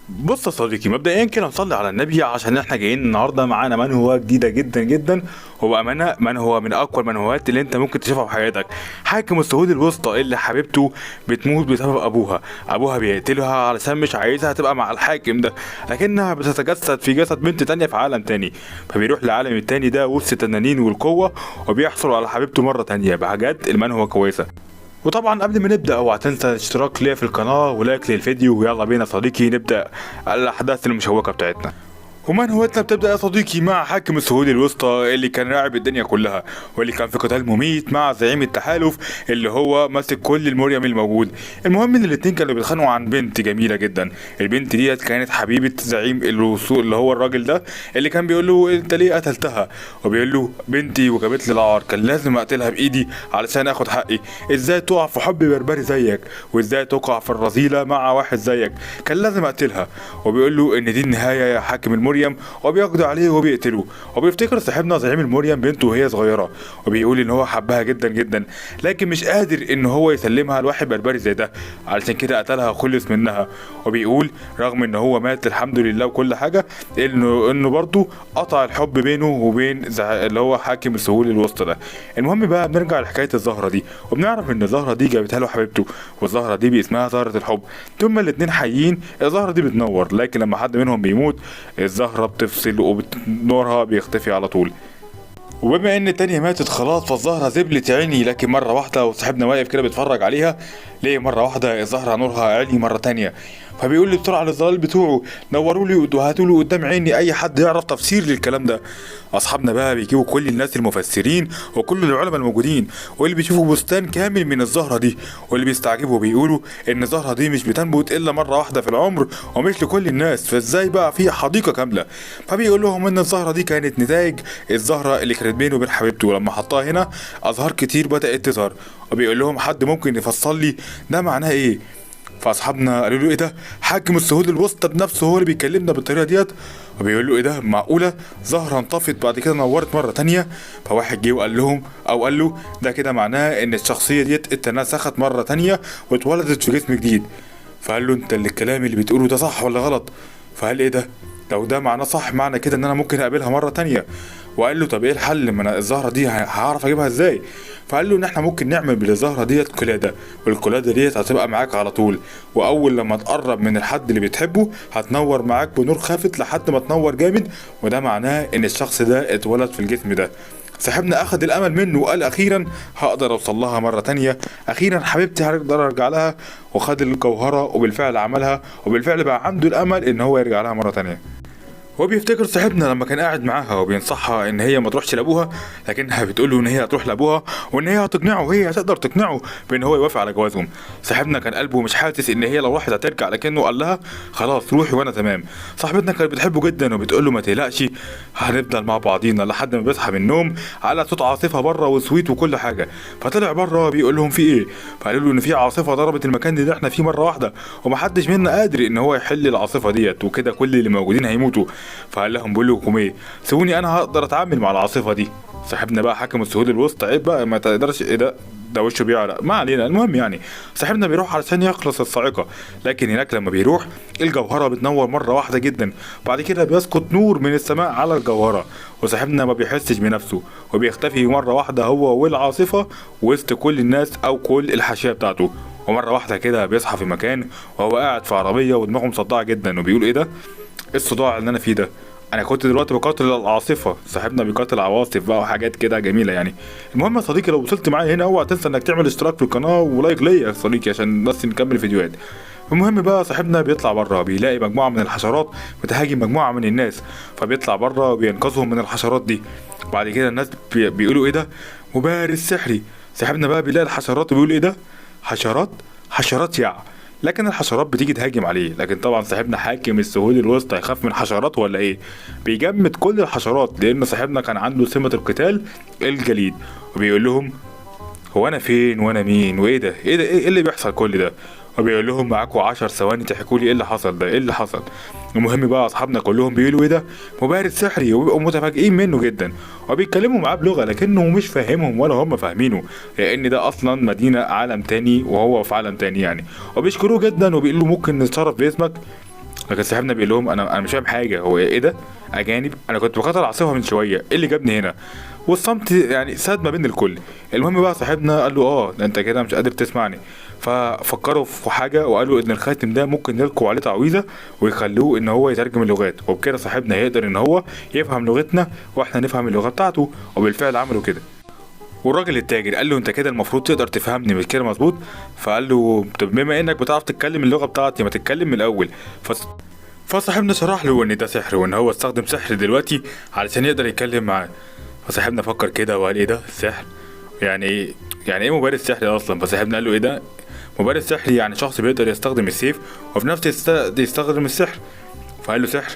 بص يا صديقي، مبدئيا كده نصلي على النبي عشان احنا جايين النهارده معانا منهوة جديدة جدا جدا، وبأمانة منهوة من أقوى المنهوات اللي انت ممكن تشوفها في حياتك. حاكم السهول الوسطى اللي حبيبته بتموت بسبب أبوها، أبوها بيقتلها علشان مش عايزها تبقى مع الحاكم ده، لكنها بتتجسد في جسد بنت تانية في عالم تاني، فبيروح للعالم التاني ده وسط التنانين والقوة وبيحصل على حبيبته مرة تانية. بحاجات المنهوة كويسة. وطبعا قبل ما نبدا اوعى تنسى الاشتراك ليا في القناة و like للفيديو، ويلا بينا صديقي نبدا الاحداث المشوقه بتاعتنا. ومنهوتنا بتبدا يا صديقي مع حاكم السهول الوسطى اللي كان راعب الدنيا كلها، واللي كان في قتال مميت مع زعيم التحالف اللي هو ماسك كل المريم الموجود. المهم ان الاتنين كانوا بيتخانقوا عن بنت جميلة جدا. البنت ديت كانت حبيبه زعيم الوصول اللي هو الراجل ده اللي كان بيقول له انت ليه قتلتها، وبيقول له بنتي وجابت لي العار، كان لازم اقتلها بايدي علشان اخد حقي. ازاي تقع في حب بربري زيك، وازاي تقع في الرذيلة مع واحد زيك، كان لازم اقتلها. وبيقول له ان دي النهاية يا حاكم المريم، وبيقضي عليه وبيقتله. وبيفتكر صاحبنا زعيم المريم بنته وهي صغيرة، وبيقول ان هو حبها جدا جدا، لكن مش قادر ان هو يسلمها لواحد بربري زي ده، علشان كده قتلها وخلص منها. وبيقول رغم ان هو مات الحمد لله وكل حاجة، انه برضه قطع الحب بينه وبين اللي هو حاكم السهول الوسطى ده. المهم بقى بنرجع لحكاية الزهرة دي، وبنعرف ان الزهرة دي جابتها له حبيبته، والزهرة دي باسمها زهره الحب. ثم الاتنين حيين الزهرة دي بتنور، لكن لما حد منهم بيموت الزهرة بتفصل ونورها بيختفي على طول. وبما ان التانية ماتت خلاص فالزهرة زبلت عيني، لكن مرة واحدة وصاحبنا واقف كده بيتفرج عليها، ليه مرة واحدة الزهرة نورها عالي مرة تانية. فبيقول لي بسرعة للظلال بتوعه نوروا لي وهاتوا لي قدام عيني اي حد يعرف تفسير للكلام ده. اصحابنا بقى بيجيبوا كل الناس المفسرين وكل العلماء الموجودين، واللي بيشوفوا بستان كامل من الزهرة دي، واللي بيستعجبوا بيقولوا ان الزهرة دي مش بتنبت الا مرة واحدة في العمر ومش لكل الناس، فازاي بقى في حديقة كاملة؟ فبيقول لهم ان الزهرة دي كانت نتائج الزهرة اللي كانت بينه وبين حبيبته، ولما حطها هنا ازهار كتير بدأت تظهر. وبيقول لهم حد ممكن يفصل لي ده معناه ايه؟ فاصحابنا قالوا له ايه ده، حاكم السهول الوسطى بنفسه هو اللي بيكلمنا بالطريقة ديت. وبيقول له ايه ده، معقولة زهره انطفت بعد كده نورت مرة تانية؟ فواحد جه وقال لهم او قال له ده كده معناه ان الشخصية ديت اتنسخت مرة تانية واتولدت في جسم جديد. فقال له انت اللي الكلام اللي بتقوله ده صح ولا غلط؟ فقال ايه ده، لو ده معناه صح معنى كده ان انا ممكن اقابلها مرة تانية. وقال له طب ايه الحل، ما انا الزهرة دي هعرف اجيبها ازاي؟ فقال له ان احنا ممكن نعمل بالزهره ديت قلادة، والقلاده ديت هتبقى معاك على طول، واول لما تقرب من الحد اللي بتحبه هتنور معاك بنور خافت لحد ما تنور جامد، وده معناه ان الشخص ده اتولد في الجسم ده. صاحبنا اخد الامل منه وقال اخيرا هقدر اوصل لها مرة تانية، اخيرا حبيبتي هقدر ارجع لها. وخد الجوهرة وبالفعل عملها، وبالفعل بقى عنده الامل ان هو يرجع لها مرة تانية. هو بيفتكر صاحبنا لما كان قاعد معاها وبينصحها ان هي ما تروحش لابوها، لكنها بتقول له ان هي هتروح لابوها وان هي هتقنعه وهي هتقدر تقنعه بان هو يوافق على جوازهم. صاحبنا كان قلبه مش حاسس ان هي لو راحت هترجع، لكنه قال لها خلاص روحي وانا تمام. صاحبتنا كانت بتحبه جدا وبتقول له ما تقلقش هنفضل مع بعضينا، لحد ما بيصحى من النوم على صوت عاصفة بره وسويت وكل حاجة. فطلع بره بيقول لهم في ايه؟ فقالوا له ان في عاصفة ضربت المكان اللي احنا فيه مرة واحدة ومحدش منا قادر ان هو يحل العاصفة ديت، وكده كل اللي موجودين هيموتوا. فقال لهم بقول لكم ايه، سيبوني انا هقدر اتعامل مع العاصفة دي. صاحبنا بقى حاكم السهول الوسطى عيب بقى ما تقدرش، ايه ده، ده وشه بيعرق، ما علينا. المهم يعني صاحبنا بيروح علشان يخلص الصاعقة، لكن هناك لما بيروح الجوهرة بتنور مرة واحدة جدا، بعد كده بيسقط نور من السماء على الجوهرة، وصاحبنا ما بيحسش بنفسه وبيختفي مرة واحدة هو والعاصفه وسط كل الناس او كل الحاشية بتاعته. ومرة واحدة كده بيصحى في مكان وهو قاعد في عربية ودماغه مصدعه جدا، وبيقول ايه ده، ايه الصداع اللي انا فيه ده، انا كنت دلوقتي بقاتل العاصفة. صاحبنا بيقاتل عواصف بقى وحاجات كده جميلة يعني. المهم يا صديقي لو وصلت معايا هنا اوعى تنسى انك تعمل اشتراك في القناة و like ليا يا صديقي عشان بس نكمل فيديوهات. المهم بقى صاحبنا بيطلع بره بيلاقي مجموعة من الحشرات بتهاجم مجموعة من الناس، فبيطلع بره وبينقذهم من الحشرات دي. بعد كده الناس بيقولوا ايه ده، مبارز سحري. صاحبنا بقى بيلاقي الحشرات وبيقول ايه ده، حشرات حشرات يع، لكن الحشرات بتيجي تهاجم عليه. لكن طبعا صاحبنا حاكم السهول الوسطى هيخاف من حشرات ولا ايه؟ بيجمد كل الحشرات، لان صاحبنا كان عنده سمة القتال الجليد. وبيقول لهم هو انا فين وانا مين وايه ده، ايه ده، ايه اللي بيحصل كل ده؟ وبيقول لهم معاكم 10 ثواني تحكوا لي ايه اللي حصل ده، ايه اللي حصل. المهم بقى اصحابنا كلهم بيقولوا ايه ده، مبارز سحري، وبيبقوا متفاجئين منه جدا، وبيتكلموا معاه بلغه لكنه مش فاهمهم ولا هم فاهمينه، لان ده اصلا مدينة عالم تاني وهو في عالم تاني يعني. وبيشكروه جدا وبيقولوا ممكن نتصرف باسمك. لكن صاحبنا بيقول لهم انا مش فاهم حاجة، هو ايه ده؟ اجانب؟ انا كنت بقاتل عاصفة من شوية، ايه اللي جابني هنا؟ والصمت يعني ساد ما بين الكل. المهم بقى صاحبنا قال له ده انت كده مش قادر تسمعني. ففكروا في حاجة وقالوا ان الخاتم ده ممكن يلقوا عليه تعويذه ويخلوه ان هو يترجم اللغات، وبكده صاحبنا يقدر ان هو يفهم لغتنا واحنا نفهم اللغة بتاعته. وبالفعل عملوا كده. والراجل التاجر قال له انت كده المفروض تقدر تفهمني، مش كده مظبوط؟ فقال له طب بما انك بتعرف تتكلم اللغة بتاعتي ما تتكلم من الاول. فصاحبنا شرح له ان ده سحر، وان هو استخدم سحر دلوقتي علشان يقدر يتكلم معاه. فصاحبنا فكر كده وقال ايه ده سحر؟ يعني ايه؟ يعني ايه مبارز سحري اصلا؟ فصاحبنا قال له ايه ده مبارز سحري؟ يعني شخص بيقدر يستخدم السيف وفي نفس يستخدم السحر. فقال له سحر؟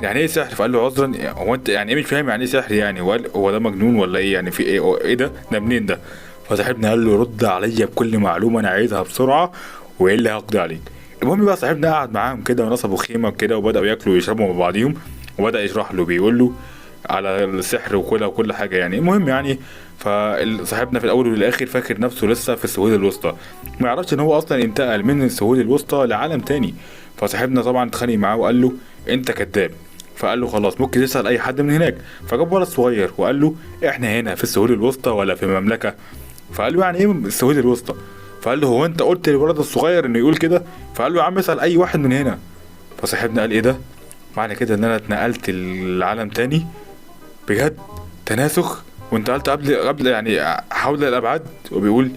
يعني ايه سحر؟ فقال له عذرا هو انت يعني ايه مش فاهم يعني ايه سحر يعني؟ هو ده مجنون ولا ايه يعني؟ في ايه؟ ايه ده؟ ده منين ده؟ فصاحبنا قال له رد عليا بكل معلومة انا عايزها بسرعة والا هقضي عليك. المهم بقى صاحبنا قعد معاهم كده ونصبوا خيمة كده وبداوا ياكلوا ويشربوا مع بعضيهم، وبدا يشرح له بيقول له على السحر وكل حاجة يعني. المهم يعني فصاحبنا في الاول والاخر فاكر نفسه لسه في السهول الوسطى، ما يعرفش ان هو اصلا انتقل من السهول الوسطى لعالم تاني. فصاحبنا طبعا اتخانق معاه وقال له انت كذاب. فقال له خلاص ممكن تسال اي حد من هناك. فجاب ولد صغير وقال له احنا هنا في السهول الوسطى ولا في مملكة؟ فقال له يعني ايه السهول الوسطى؟ فقال له هو انت قلت للولد الصغير انه يقول كده؟ فقال له يا عم اسال اي واحد من هنا. فصاحبنا قال ايه ده؟ معنى كده ان انا اتنقلت لعالم تاني بجد، تناسخ، وانتقلت قبل يعني حول الابعاد. وبيقول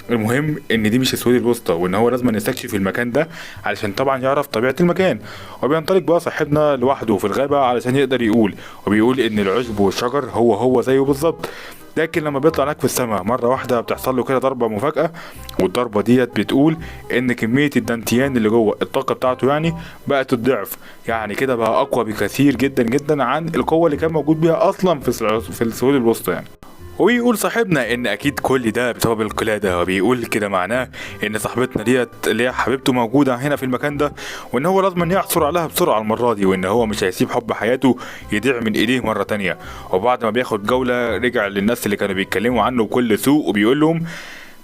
المهم ان دي مش السهول الوسطى، وان هو لازم يستكشف المكان ده علشان طبعا يعرف طبيعة المكان. وبينطلق بقى صاحبنا لوحده في الغابة علشان يقدر يقول، وبيقول ان العشب والشجر هو زيه بالظبط. لكن لما بيطلع هناك في السماء مرة واحدة بتحصل له كده ضربه مفاجاة، والضربه ديت بتقول ان كمية الدانتيان اللي جوه الطاقة بتاعته يعني بقت الضعف، يعني كده بقى اقوى بكثير جدا جدا عن القوة اللي كان موجود بيها اصلا في السهول الوسطى يعني. وبيقول صاحبنا ان اكيد كل ده بسبب القلادة، وبيقول كده معناه ان صاحبتنا ديت اللي هي حبيبته موجودة هنا في المكان ده، وان هو لازم يعثر عليها بسرعة المرة دي، وان هو مش هيسيب حب حياته يضيع من ايديه مرة تانية. وبعد ما بياخد جولة رجع للناس اللي كانوا بيتكلموا عنه بكل سوء، وبيقول لهم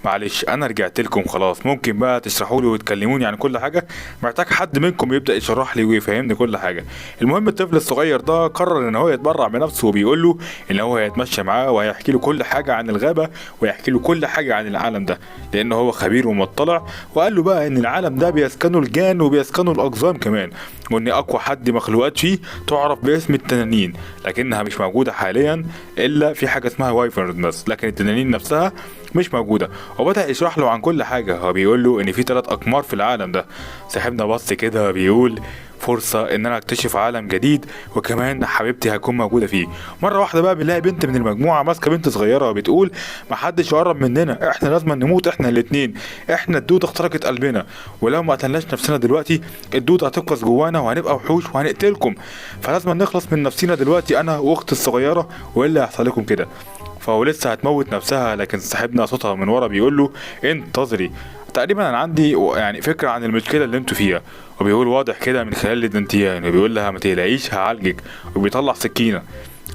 معلش انا رجعت لكم خلاص، ممكن بقى تشرحوا لي وتكلموني عن كل حاجة، محتاج حد منكم يبدا يشرح لي ويفهمني كل حاجة. المهم الطفل الصغير ده قرر ان هو يتبرع بنفسه، وبيقول له ان هو هيتمشى معاه وهيحكي له كل حاجة عن الغابة ويحكي له كل حاجة عن العالم ده، لان هو خبير ومطلع. وقال له بقى ان العالم ده بيسكنوا الجان وبيسكنوا الاقزام كمان، وان اقوى حد مخلوقات فيه تعرف باسم التنانين، لكنها مش موجودة حاليا الا في حاجة اسمها wyvern بس، لكن التنانين نفسها مش موجودة. وبدا يشرح له عن كل حاجة، هو بيقول له ان في 3 اقمار في العالم ده. صاحبنا بص كده بيقول فرصة ان انا اكتشف عالم جديد، وكمان حبيبتي هتكون موجودة فيه. مرة واحدة بقى بنلاقي بنت من المجموعة ماسكه بنت صغيرة وبتقول محدش يقرب مننا، احنا لازم نموت احنا الاثنين، احنا الدودة اخترقت قلبنا، ولو ما قتلناش نفسنا دلوقتي الدودة هتقفز جوانا وهنبقى وحوش وهنقتلكم، فلازم نخلص من نفسنا دلوقتي انا واختي الصغيرة، والا هيحصل لكم كده. فهو لسه هتموت نفسها، لكن صاحبنا صوتها من ورا بيقول له انتظري، تقريبا انا عندي يعني فكرة عن المشكلة اللي انتوا فيها. وبيقول واضح كده من خلال الدنتيان، وبيقول لها ما تقلقيش هعالجك، وبيطلع سكينة.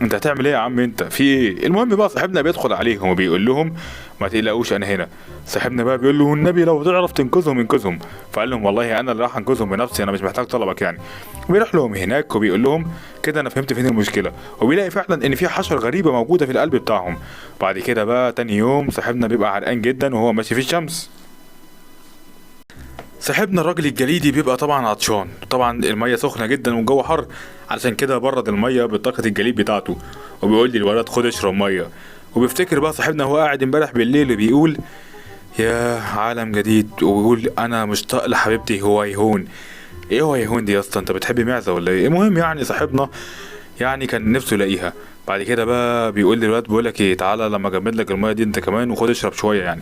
انت هتعمل ايه يا عم انت في ايه؟ المهم بقى صاحبنا بيدخل عليهم وبيقول لهم ما تقلقوش انا هنا. صاحبنا بقى بيقول له النبي لو تعرف تنقذهم انقذهم. فقال لهم والله انا اللي راح انقذهم بنفسي، انا مش محتاج طلبك يعني. وبيروح لهم هناك وبيقول لهم كده انا فهمت فين المشكلة، وبيلاقي فعلا ان في حشرة غريبة موجودة في القلب بتاعهم. بعد كده بقى تاني يوم صاحبنا بيبقى عرقان جدا وهو ماشي في الشمس. صاحبنا الراجل الجليدي بيبقى طبعا عطشان، طبعا المية سخنة جدا والجو حر، علشان كده برد المية بطاقة الجليد بتاعته، وبيقول لي الولد خد اشرب مية. وبيفتكر بقى صاحبنا هو قاعد امبارح بالليل وبيقول يا عالم جديد، وبيقول انا مشتاق لحبيبتي هوايهون. ايه هوايهون دي يا اسطى؟ انت بتحب معزة ولا ايه؟ المهم يعني صاحبنا يعني كان نفسه يلاقيها. بعد كده بقى بيقول للولد بيقول لك ايه، تعالى لما اجمد لك المية دي انت كمان وخد اشرب شوية يعني.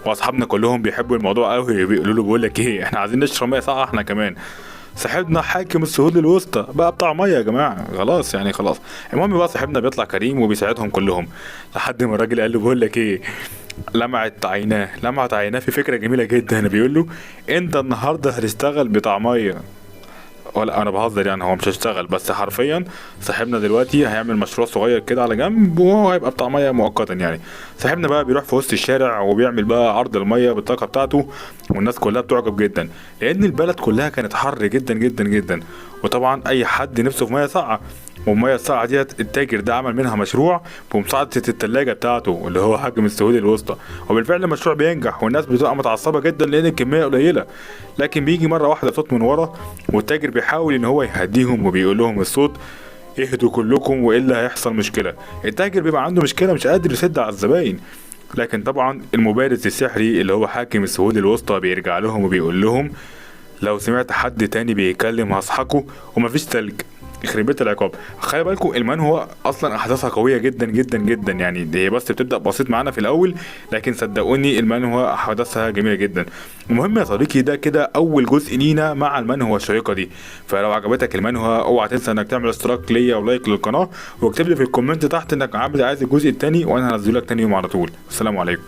واصحابنا كلهم بيحبوا الموضوع قوي، بيقولوا له بقول لك ايه، احنا عايزين نشرب مية ساقعه احنا كمان. صاحبنا حاكم السهول الوسطى بقى بتاع مية يا جماعة، خلاص يعني خلاص. المهم بقى صاحبنا بيطلع كريم وبيساعدهم كلهم، لحد ما الراجل قال له بقول لك ايه، لمعت عيناه، لمعت عيناه في فكرة جميلة جدا. بيقول له انت النهارده هتشتغل بتاع مية. ولا انا بهزر يعني، هو مش هيشتغل، بس حرفيا صاحبنا دلوقتي هيعمل مشروع صغير كده على جنب، وهو هيبقى بتاع مية مؤقتا يعني. صاحبنا بقى بيروح في وسط الشارع وبيعمل بقى عرض المية بالطاقة بتاعته، والناس كلها بتعجب جدا لان البلد كلها كانت حر جدا جدا جدا، وطبعا اي حد نفسه في مية ساقعه، والمية الساقعه ديت التاجر ده عمل منها مشروع بمساعدة التلاجة بتاعته اللي هو حاكم السهول الوسطى. وبالفعل المشروع بينجح، والناس بتبقى متعصبه جدا لان الكمية قليله، لكن بيجي مرة واحدة صوت من ورا، والتاجر بيحاول ان هو يهديهم وبيقول لهم الصوت اهدوا كلكم والا هيحصل مشكلة. التاجر بيبقى عنده مشكلة مش قادر يسد على الزباين، لكن طبعا المبارز السحري اللي هو حاكم السهول الوسطى بيرجع لهم وبيقول لهم لو سمعت حد تاني بيتكلم هصحكه ومفيش تلج. يخرب بيت العقاب. خلي بالكم المانهوا اصلا احداثها قوية جدا جدا جدا يعني، دي بس بتبدا بسيط معانا في الاول، لكن صدقوني المانهوا احداثها جميلة جدا. المهم يا صديقي ده كده اول جزء لينا مع المانهوا الشيقة دي، فلو عجبتك المانهوا اوعى تنسى انك تعمل اشتراك ليا و like للقناة، واكتب لي في ال comment تحت انك عايز الجزء الثاني، وانا هنزله لك تاني يوم على طول. السلام عليكم.